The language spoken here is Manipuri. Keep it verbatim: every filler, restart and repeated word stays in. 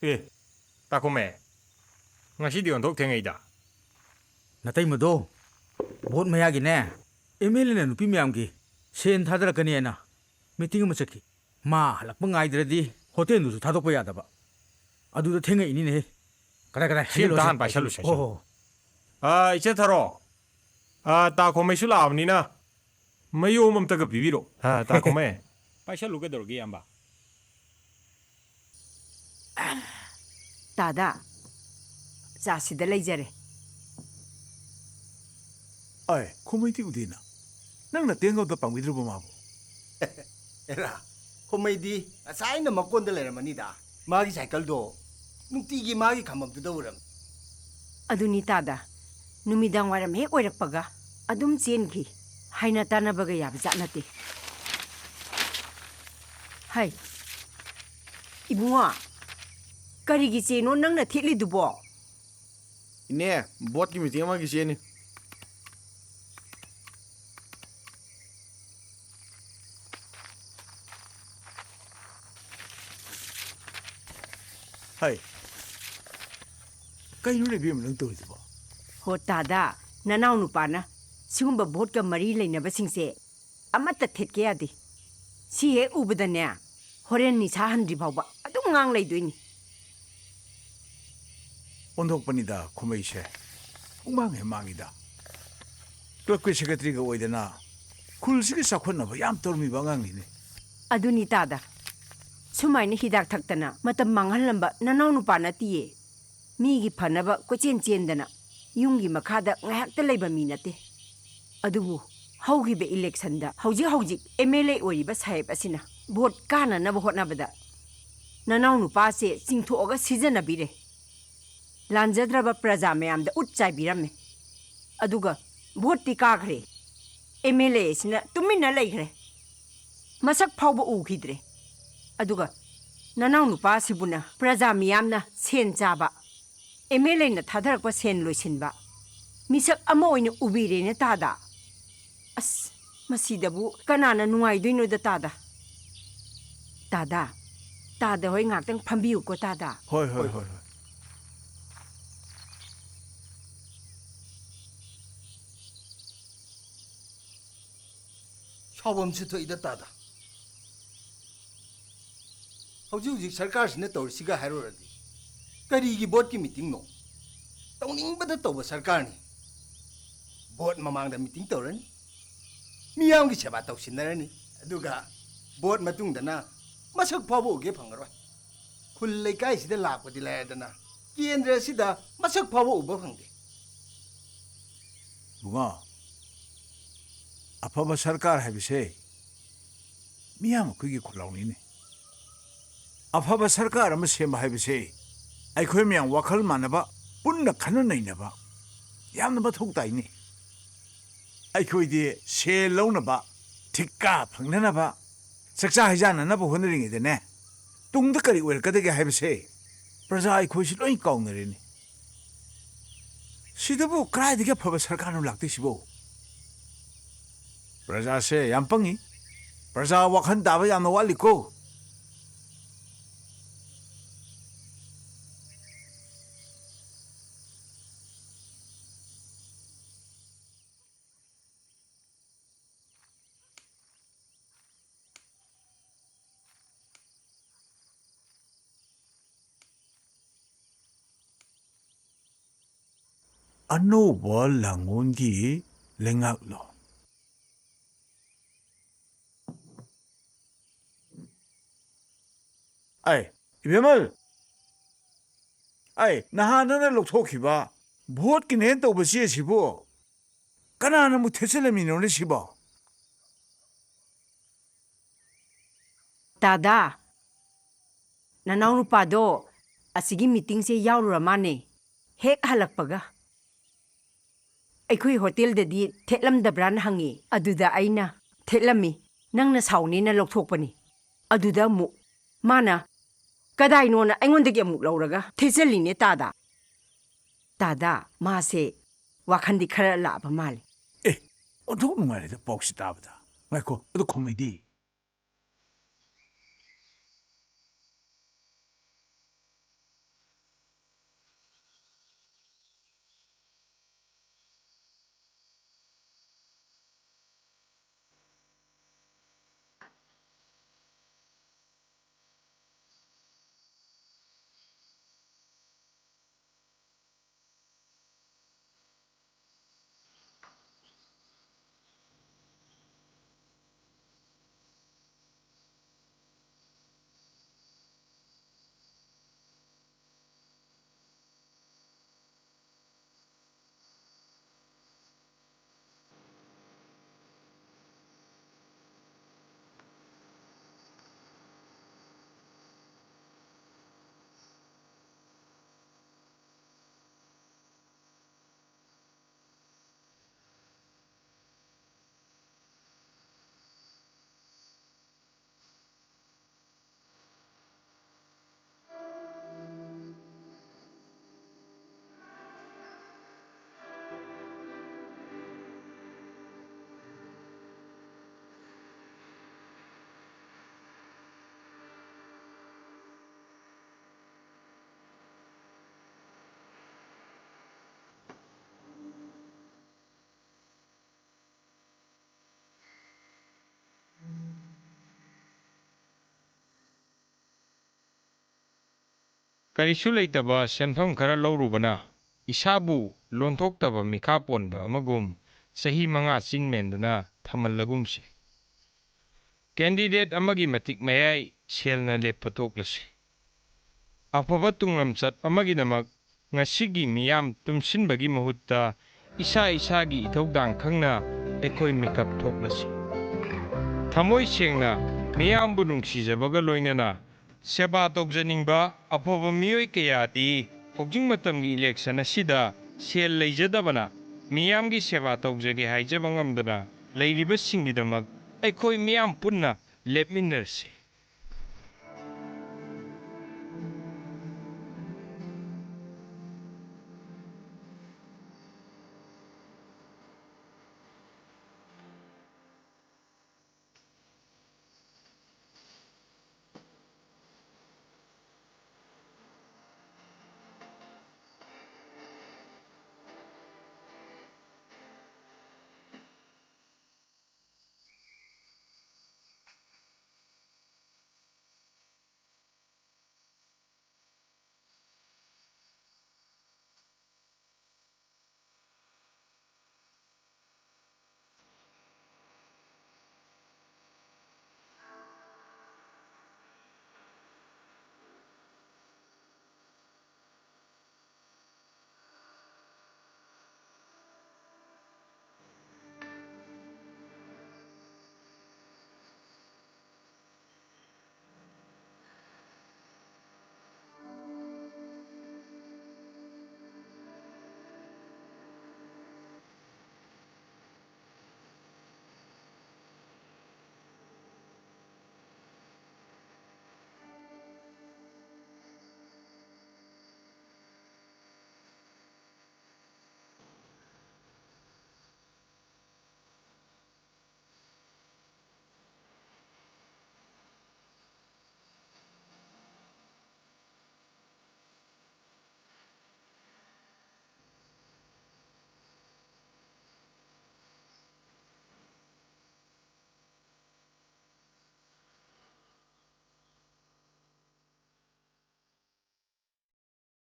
ꯑꯦ, ꯇꯥꯈꯨꯝꯃꯦ, ꯉꯁꯤꯗꯤ ꯑꯣꯟꯊꯣꯛ ꯊꯦꯡꯉꯩꯗ꯫ ꯅꯇꯩꯃꯗꯣ ꯚꯣꯠ ꯃꯌꯥꯒꯤꯅꯦ, ꯑꯦꯝ ꯑꯦꯜ ꯑꯦꯅ ꯅꯨꯄꯤ ꯃꯌꯥꯝꯒꯤ ꯁꯦꯟ ꯊꯥꯗꯔꯛꯀꯅꯤ ꯍꯥꯏꯅ ꯃꯤꯇꯤꯡ ꯑꯃ ꯆꯠꯈꯤ꯫ ꯃꯥ ꯍꯜꯂꯛꯄ ꯉꯥꯏꯗ꯭ꯔꯗꯤ ꯍꯣꯇꯦꯜꯗꯨꯁꯨ ꯊꯥꯗꯣꯛꯄ ꯌꯥꯗꯕ꯫ ꯑꯗꯨꯗ ꯊꯦꯡꯉꯛꯏꯅꯤꯅꯦꯍꯦ꯫ ꯀꯗꯥꯏ, ꯀꯗꯥꯏ? ꯁꯤ ꯑꯝꯇ ꯍꯥꯏꯖꯤꯜꯂꯣꯁꯦ, ꯍꯥꯟꯅ ꯄꯥꯏꯁꯜꯂꯨꯁꯦ, ꯍꯥꯏꯖꯤꯜꯂꯣ꯫ ꯁꯤ꯫ ꯍꯣ, ꯍꯣ, ꯍꯣ꯫ ꯑ, ꯏꯆꯦ ꯊꯔꯣ, ꯑ, ꯇꯥꯈꯣꯝꯃꯩꯁꯨ ꯂꯥꯛꯑꯕꯅꯤꯅ ꯃꯌꯣꯝ ꯑꯝꯇꯒ ꯄꯤꯕꯤꯔꯣ꯫ ꯑ, ꯇꯥꯈꯣꯝꯃꯩ꯫ ꯄꯥꯏꯁꯜꯂꯨ ꯀꯩꯗꯧꯔꯒꯦ, ꯏꯌꯥꯝꯕ? ꯇꯥꯗꯥ, ꯆꯥꯁꯤꯗ ꯂꯩꯖꯔꯦ꯫ ꯑꯥꯏ, ꯈꯨꯃꯩꯗꯤ ꯎꯗꯦꯅ꯫ ꯅꯪꯅ ꯇꯦꯡꯒꯧꯗ ꯄꯥꯝꯕꯤꯗ꯭ꯔꯕ ꯃꯥꯕꯨ? ꯑꯦꯔꯥ, ꯈꯨꯃꯩꯗꯤ ꯉꯁꯥꯏꯅ ꯃꯀꯣꯟꯗ ꯂꯩꯔꯝꯃꯅꯤꯗ꯫ ꯃꯥꯒꯤ ꯁꯥꯏꯀꯜꯗꯣ ꯅꯨꯡꯇꯤꯒꯤ ꯃꯥꯒꯤ ꯈꯝꯕꯝꯗꯨꯗ ꯎꯔꯝꯃꯤ꯫ ꯑꯗꯨꯅꯤ ꯇꯥꯗꯥ, ꯅꯨꯃꯤꯗꯥꯡ ꯋꯥꯏꯔꯝ ꯍꯦꯛ ꯑꯣꯏꯔꯛꯄꯒ ꯑꯗꯨꯝ ꯆꯦꯟꯈꯤ꯫ ꯍꯥꯏꯅ ꯇꯥꯟꯅꯕꯒ ꯌꯥꯕ ꯖꯥꯠ ꯅꯠꯇꯦ꯫ ꯍꯩ, ꯏꯕꯨꯡꯉꯣ, ꯀꯔꯤꯒꯤ ꯆꯦꯅꯣ ꯅꯪꯅ ꯊꯦꯠꯂꯤꯗꯨꯕꯣ? ꯏꯅꯦ, ꯕꯣꯠꯀꯤ ꯃꯤꯇꯤꯡ ꯑꯃꯒꯤ ꯆꯦꯅꯤ꯫ ꯍꯩ, ꯀꯩꯅꯣꯅꯦ ꯏꯕꯦꯝꯃ ꯅꯪ ꯇꯧꯔꯤꯗꯨꯕꯣ? ꯍꯣ ꯇꯥꯗꯥ, ꯅꯅꯥꯎ ꯅꯨꯄꯥꯅ ꯁꯤꯒꯨꯝꯕ ꯚꯣꯠꯀ ꯃꯔꯤ ꯂꯩꯅꯕꯁꯤꯡꯁꯦ ꯑꯃꯠꯇ ꯊꯦꯠꯀꯦ ꯌꯥꯗꯦ꯫ ꯁꯤ ꯍꯦꯛ ꯎꯕꯗꯅꯦ, ꯍꯣꯔꯦꯟ ꯅꯤꯁꯥ ꯍꯟꯗ꯭ꯔꯤ ꯐꯥꯎꯕ ꯑꯗꯨꯝ ꯉꯥꯡ ꯂꯩꯗꯣꯏꯅꯤ꯫ ꯑꯣꯟꯊꯣꯛꯄꯅꯤꯗ ꯈꯨꯃꯩꯁꯦ꯫ ꯄꯨꯡꯃꯥꯡ ꯍꯦꯛ ꯃꯥꯡꯉꯤꯗ꯫ ꯀ꯭ꯂꯕꯀꯤ ꯁꯦꯀ꯭ꯔꯦꯇꯔꯤꯒ ꯑꯣꯏꯗꯅ ꯈꯨꯜꯁꯤꯒꯤ ꯆꯥꯎꯈꯠꯅꯕ ꯌꯥꯝ ꯇꯧꯔꯝꯃꯤꯕ ꯑꯉꯥꯡꯅꯤꯅꯦ꯫ ꯑꯗꯨꯅꯤ ꯇꯥꯗ꯫ ꯁꯨꯃꯥꯏꯅ ꯍꯤꯗꯥꯛ ꯊꯛꯇꯅ ꯃꯇꯝ ꯃꯥꯡꯍꯜꯂꯝꯕ ꯅꯅꯥꯎ ꯅꯨꯄꯥ ꯅꯠꯇꯤꯌꯦ꯫ ꯃꯤꯒꯤ ꯐꯅꯕ ꯀꯣꯏꯆꯦꯟ ꯆꯦꯟꯗꯅ ꯌꯨꯝꯒꯤ ꯃꯈꯥꯗ ꯉꯥꯏꯍꯥꯛꯇ ꯂꯩꯕ ꯃꯤ ꯅꯠꯇꯦ꯫ ꯑꯗꯨꯕꯨ ꯍꯧꯈꯤꯕ ꯏꯂꯦꯛꯁꯟꯗ ꯍꯧꯖꯤꯛ ꯍꯧꯖꯤꯛ ꯑꯦꯝ ꯑꯦꯜ ꯑꯦ ꯑꯣꯏꯔꯤꯕ ꯁꯥꯍꯦꯕ ꯑꯁꯤꯅ ꯚꯣꯠ ꯀꯥꯅꯅꯕ ꯍꯣꯠꯅꯕꯗ ꯅꯅꯥꯎ ꯅꯨꯄꯥꯁꯦ ꯆꯤꯡꯊꯣꯛꯑꯒ ꯁꯤꯖꯤꯟꯅꯕꯤꯔꯦ꯫ ꯂꯥꯟꯖꯗ꯭ꯔꯕ ꯄ꯭ꯔꯖꯥ ꯃꯌꯥꯝꯗ ꯎꯠ ꯆꯥꯏꯕꯤꯔꯝꯃꯦ꯫ ꯑꯗꯨꯒ ꯚꯣꯠꯇꯤ ꯀꯥꯈ꯭ꯔꯦ꯫ ꯑꯦꯝ ꯑꯦꯜ ꯑꯦ ꯑꯁꯤꯅ ꯇꯨꯃꯤꯟꯅ ꯂꯩꯈ꯭ꯔꯦ꯫ ꯃꯁꯛ ꯐꯥꯎꯕ ꯎꯈꯤꯗ꯭ꯔꯦ꯫ ꯑꯗꯨꯒ ꯅꯅꯥꯎ ꯅꯨꯄꯥ ꯑꯁꯤꯕꯨꯅ ꯄ꯭ꯔꯖꯥ ꯃꯤꯌꯥꯝꯅ ꯁꯦꯟ ꯆꯥꯕ, ꯑꯦꯝ ꯑꯦꯜ ꯑꯦꯅ ꯊꯥꯗꯔꯛꯄ ꯁꯦꯟ ꯂꯣꯏꯁꯤꯟꯕ, ꯃꯤꯁꯛ ꯑꯃ ꯑꯣꯏꯅ ꯎꯕꯤꯔꯦꯅꯦ ꯇꯥꯗ꯫ ꯑꯁ, ꯃꯁꯤꯗꯕꯨ ꯀꯅꯥꯅ ꯅꯨꯡꯉꯥꯏꯗꯣꯏꯅꯣꯗ ꯇꯥꯗ? ꯇꯥꯗ, ꯇꯥꯗ ꯍꯣꯏ ꯉꯥꯛꯇꯪ ꯐꯝꯕꯤꯌꯨꯀꯣ, ꯇꯥꯗ꯫ ꯍꯣꯏ, ꯍꯣꯏ, ꯍꯣꯏ, ꯍꯣꯏ꯫ ꯁꯥꯎꯐꯝꯁꯨ ꯊꯣꯛꯏꯗ, ꯇꯥꯗ꯫ ꯍꯧꯖꯤꯛ ꯍꯧꯖꯤꯛ ꯁꯔꯀꯥꯔꯁꯤꯅ ꯇꯧꯔꯤꯁꯤꯒ ꯍꯥꯏꯔꯨꯔꯗꯤ, ꯀꯔꯤꯒꯤ ꯚꯣꯠꯀꯤ ꯃꯤꯇꯤꯡꯅꯣ? ꯇꯧꯅꯤꯡꯕꯗ ꯇꯧꯕ ꯁꯔꯀꯥꯔꯅꯤ꯫ ꯚꯣꯠ ꯃꯃꯥꯡꯗ ꯃꯤꯇꯤꯡ ꯇꯧꯔꯅꯤ, ꯃꯤꯌꯥꯝꯒꯤ ꯁꯦꯕꯥ ꯇꯧꯁꯤꯟꯅꯔꯅꯤ, ꯑꯗꯨꯒ ꯚꯣꯠ ꯃꯇꯨꯡꯗꯅ ꯃꯁꯛ ꯐꯥꯎꯕ ꯎꯒꯦ ꯐꯪꯉꯔꯣꯏ꯫ ꯈꯨꯜ ꯂꯩꯀꯥꯏꯁꯤꯗ ꯂꯥꯛꯄꯗꯤ ꯂꯥꯏꯔꯗꯅ, ꯀꯦꯟꯗ꯭ꯔ ꯑꯁꯤꯗ ꯃꯁꯛ ꯐꯥꯎꯕ ꯎꯕ ꯐꯪꯗꯦ꯫ ꯏꯕꯨꯡꯉꯣ, ꯑꯐꯕ ꯁꯔꯀꯥꯔ ꯍꯥꯏꯕꯁꯦ ꯃꯤꯌꯥꯝ ꯑꯩꯈꯣꯏꯒꯤ ꯈꯨꯜꯂꯥꯎꯅꯤꯅꯦ꯫ ꯑꯐꯕ ꯁꯔꯀꯥꯔ ꯑꯃ ꯁꯦꯝꯕ ꯍꯥꯏꯕꯁꯦ ꯑꯩꯈꯣꯏ ꯃꯌꯥꯝ ꯋꯥꯈꯜ ꯃꯥꯟꯅꯕ, ꯄꯨꯟꯅ ꯈꯟꯅ ꯅꯩꯅꯕ ꯌꯥꯝꯅ ꯃꯊꯧ ꯇꯥꯏꯅꯦ꯫ ꯑꯩꯈꯣꯏꯗꯤ ꯁꯦꯜ ꯂꯧꯅꯕ, ꯊꯤꯀꯥ ꯐꯪꯅꯅꯕ, ꯆꯥꯛꯆꯥ ꯍꯩꯖꯥꯟꯅꯅꯕ ꯍꯣꯠꯅꯔꯤꯉꯩꯗꯅꯦ, ꯇꯨꯡꯗ ꯀꯔꯤ ꯑꯣꯏꯔꯛꯀꯗꯒꯦ ꯍꯥꯏꯕꯁꯦ ꯄ꯭ꯔꯖꯥ ꯑꯩꯈꯣꯏꯁꯤ ꯂꯣꯏ ꯀꯥꯎꯅꯔꯦꯅꯦ꯫ ꯁꯤꯗꯕꯨ ꯀꯗꯥꯏꯗꯒꯤ ꯑꯐꯕ ꯁꯔꯀꯥꯔꯅꯣ ꯂꯥꯛꯇꯣꯏꯁꯤꯕꯣ? ꯄ꯭ꯔꯖꯥꯁꯦ ꯌꯥꯝ ꯄꯪꯉꯤ꯫ ꯄ꯭ꯔꯖꯥ ꯋꯥꯈꯜ ꯇꯥꯕ ꯌꯥꯝꯅ ꯋꯥꯠꯂꯤꯀꯣ꯫ ꯑꯅꯧꯕ ꯂꯥꯡꯒꯣꯜꯒꯤ ꯂꯩꯉꯥꯛꯂꯣ? ꯑꯩ, ꯏꯕꯦꯝꯃꯜ! ꯑꯩ, ꯅꯍꯥꯟ ꯅꯪꯅ ꯂꯧꯊꯣꯛꯈꯤꯕ ꯚꯣꯠꯀꯤꯅꯦꯅ ꯇꯧꯕ ꯆꯦ ꯑꯁꯤꯕꯨ ꯀꯅꯥꯅ ꯑꯃꯨꯛ ꯊꯦꯠꯆꯜꯂꯝꯃꯤꯅꯣꯅꯦ ꯁꯤꯕꯣ? ꯗꯥꯗꯥ, ꯅꯅꯥꯎꯅꯨꯄꯥꯗꯣ ꯑꯁꯤꯒꯤ ꯃꯤꯇꯤꯡꯁꯦ ꯌꯥꯎꯔꯨꯔ ꯃꯥꯅꯦ꯫ ꯍꯦꯛ ꯍꯜꯂꯛꯄꯒ ꯑꯩꯈꯣꯏ ꯍꯣꯇꯦꯜꯗꯗꯤ ꯊꯦꯠꯂꯝꯗꯕ꯭ꯔꯥꯅ ꯍꯪꯉꯤ꯫ ꯑꯗꯨꯗ ꯑꯩꯅ, "ꯊꯦꯠꯂꯝꯃꯤ, ꯅꯪꯅ ꯁꯥꯎꯅꯦꯅ ꯂꯧꯊꯣꯛꯄꯅꯤ"꯫ ꯑꯗꯨꯗ ꯑꯃꯨꯛ ꯃꯥꯅ, "ꯀꯗꯥꯏꯅꯣꯅ" ꯑꯩꯉꯣꯟꯗꯒꯤ ꯑꯃꯨꯛ ꯂꯧꯔꯒ ꯊꯦꯠꯆꯜꯂꯤꯅꯦ ꯇꯥꯗ꯫ ꯇꯥꯗ, ꯃꯥꯁꯦ ꯋꯥꯈꯟꯗꯤ ꯈꯔ ꯂꯥꯛꯑꯕ ꯃꯥꯜꯂꯦ꯫ ꯑꯦ, ꯑꯣꯟꯊꯣꯛ ꯅꯨꯡꯉꯥꯏꯔꯦꯗ ꯄꯥꯎꯁꯤ ꯇꯥꯕꯗ꯫ ꯉꯥꯏꯈꯣ, ꯑꯗꯨ ꯈꯣꯡꯉꯩꯗꯤ? ꯀꯔꯤꯁꯨ ꯂꯩꯇꯕ ꯁꯦꯟꯐꯝ ꯈꯔ ꯂꯧꯔꯨꯕꯅ ꯏꯁꯥꯕꯨ ꯂꯣꯟꯊꯣꯛꯇꯕ ꯃꯤꯈꯥ ꯄꯣꯟꯕ ꯑꯃꯒꯨꯝ ꯆꯍꯤ ꯃꯉꯥ ꯆꯤꯟ ꯃꯦꯟꯗꯨꯅ ꯊꯝꯍꯜꯂꯒꯨꯝꯁꯤ꯫ ꯀꯦꯟꯗꯤꯗꯦꯠ ꯑꯃꯒꯤ ꯃꯇꯤꯛ ꯃꯌꯥꯏ ꯁꯦꯜꯅ ꯂꯦꯞꯄ ꯇꯣꯛꯂꯁꯤ꯫ ꯑꯐꯕ ꯇꯨꯡꯂꯝꯆꯠ ꯑꯃꯒꯤꯗꯃꯛ ꯉꯁꯤꯒꯤ ꯃꯤꯌꯥꯝ ꯇꯨꯝꯁꯤꯟꯕꯒꯤ ꯃꯍꯨꯠꯇ ꯏꯁꯥ ꯏꯁꯥꯒꯤ ꯏꯊꯧꯗꯥꯡ ꯈꯪꯅ ꯑꯩꯈꯣꯏ ꯃꯤꯀꯞ ꯊꯣꯛꯂꯁꯤ꯫ ꯊꯃꯣꯏ ꯁꯦꯡꯅ ꯃꯤꯌꯥꯝꯕꯨ ꯅꯨꯡꯁꯤꯖꯕꯒ ꯂꯣꯏꯅꯅ ꯁꯦꯕꯥ ꯇꯧꯖꯅꯤꯡꯕ ꯑꯐꯕ ꯃꯤꯑꯣꯏ ꯀꯌꯥꯗꯤ ꯍꯧꯖꯤꯛ ꯃꯇꯝꯒꯤ ꯏꯂꯦꯛꯁꯟ ꯑꯁꯤꯗ ꯁꯦꯜ ꯂꯩꯖꯗꯕꯅ ꯃꯤꯌꯥꯝꯒꯤ ꯁꯦꯕꯥ ꯇꯧꯖꯒꯦ ꯍꯥꯏꯖꯕ ꯉꯝꯗꯅ ꯂꯩꯔꯤꯕꯁꯤꯡꯒꯤꯗꯃꯛ ꯑꯩꯈꯣꯏ ꯃꯤꯌꯥꯝ ꯄꯨꯟꯅ ꯂꯦꯞꯃꯤꯟꯅꯔꯁꯤ꯫